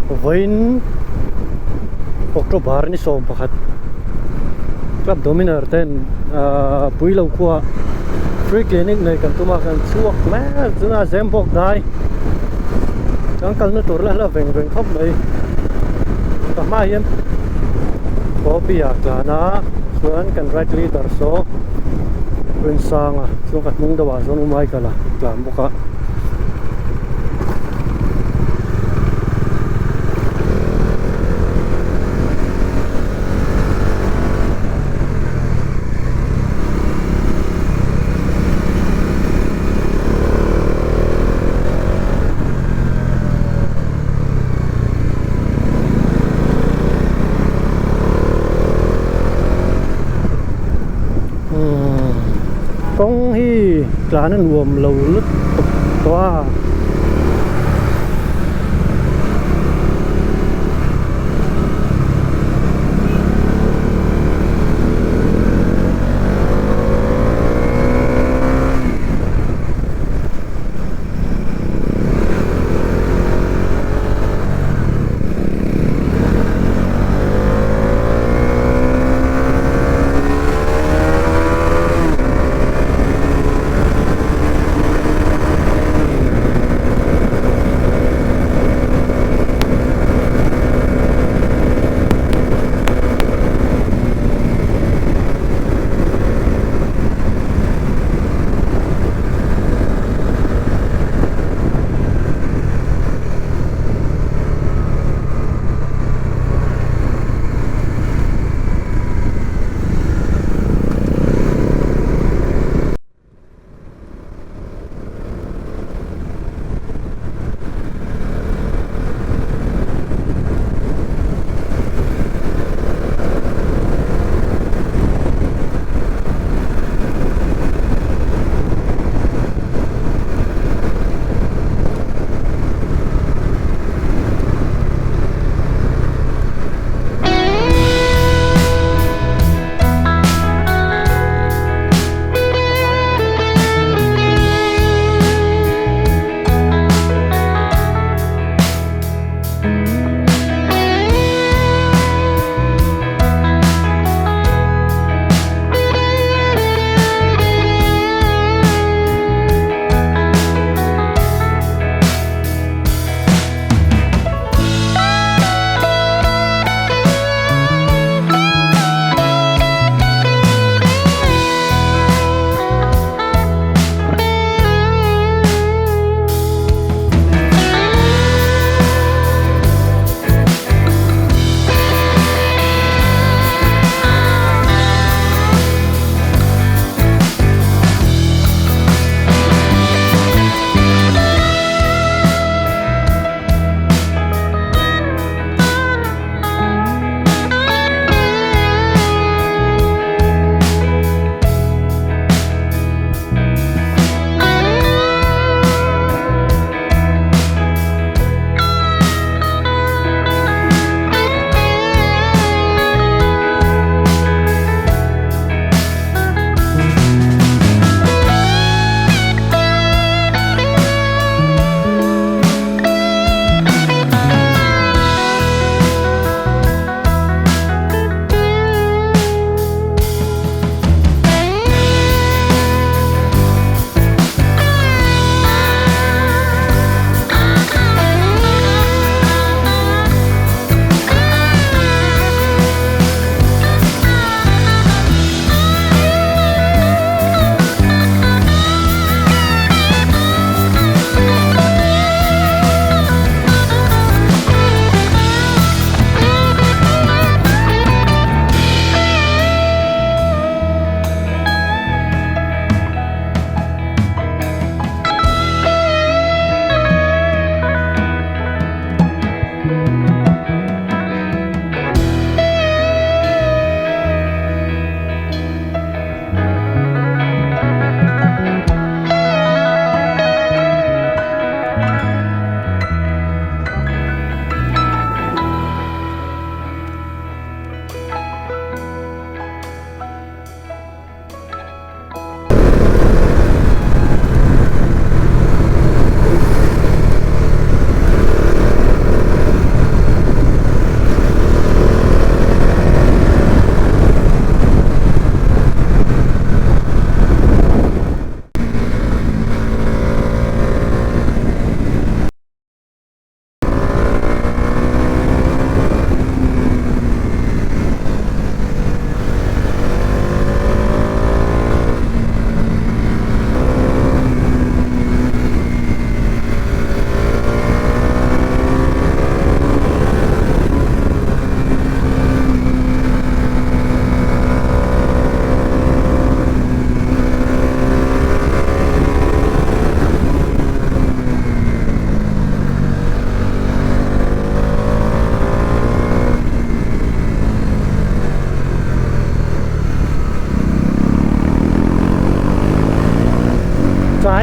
Vawiin October ni 11 Club Dominar ten ahh Puilo khua Free Clinic nei kan tum a kan chhuak mek chuna Zembawk dai kan kalna tur la hla veng veng khawp mai ka hmaah hian Bobby a tlan a chuan kan ride leader saw Rinsanga chuan ka hnung deuhah chuan U Michael a tlan bawk a. Kawng hi tlan a nuam lo lutuk tawh a.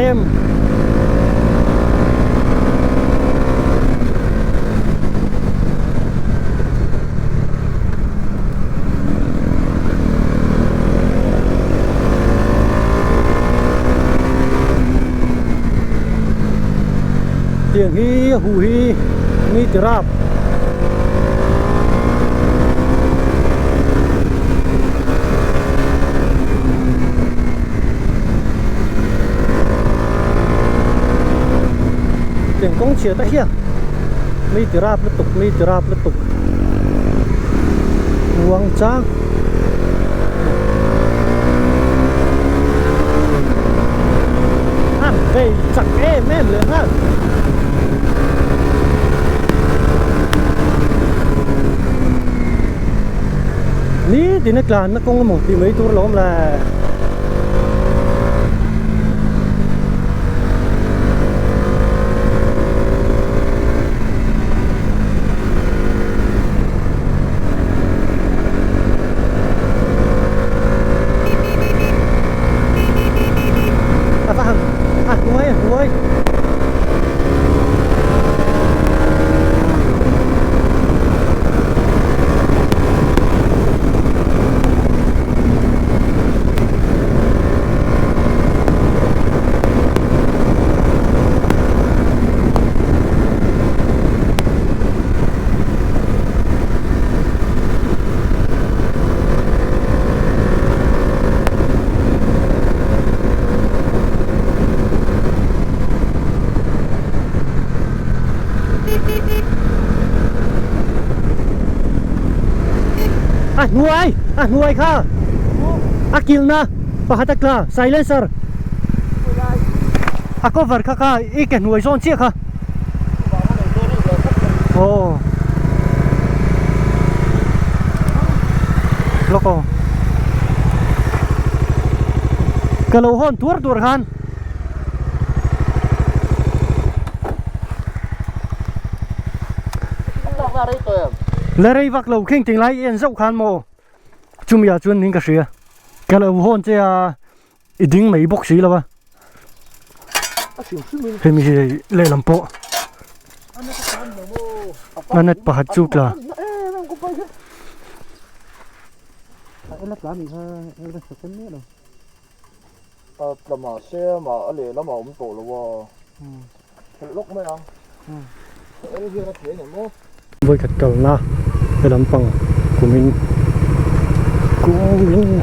em. Tiang hi a huh hi mi ti rap. Tiang kawng chhiat a hian mi ti rap lutuk mi ti rap lutuk uang chang. An vei chak em em leh nghal. Nitin a tlanna kawng emaw tih mai tur alawm le. A va han a hnuai a hnuai. A hnuai a hnuai kha a kilna pakhat a tla silencer a cover kha kha i ke hnuai zawn chiah kha aw lawk aw ka lo hawn tuar tuar khan. La rei vak lo kheng ting lai en zauh khan maw chumi ah chuan ning ka hria ka lo hawn che a i ding mai bawk si lo a hemi hi hei lehlam pawh a net pakhat chu tla. A tla mahse amah a lehlam a awm tawh lo a, phelh lawk mai ang. A el hian a thei ang em aw. Vawikhat kalna he lampang kumin kumin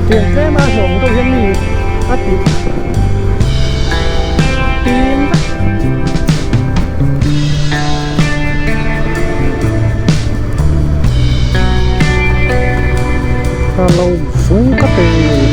Tiang tlem a hlawm deuh hian mi a ti tim vek. Ka lo zung ka ti.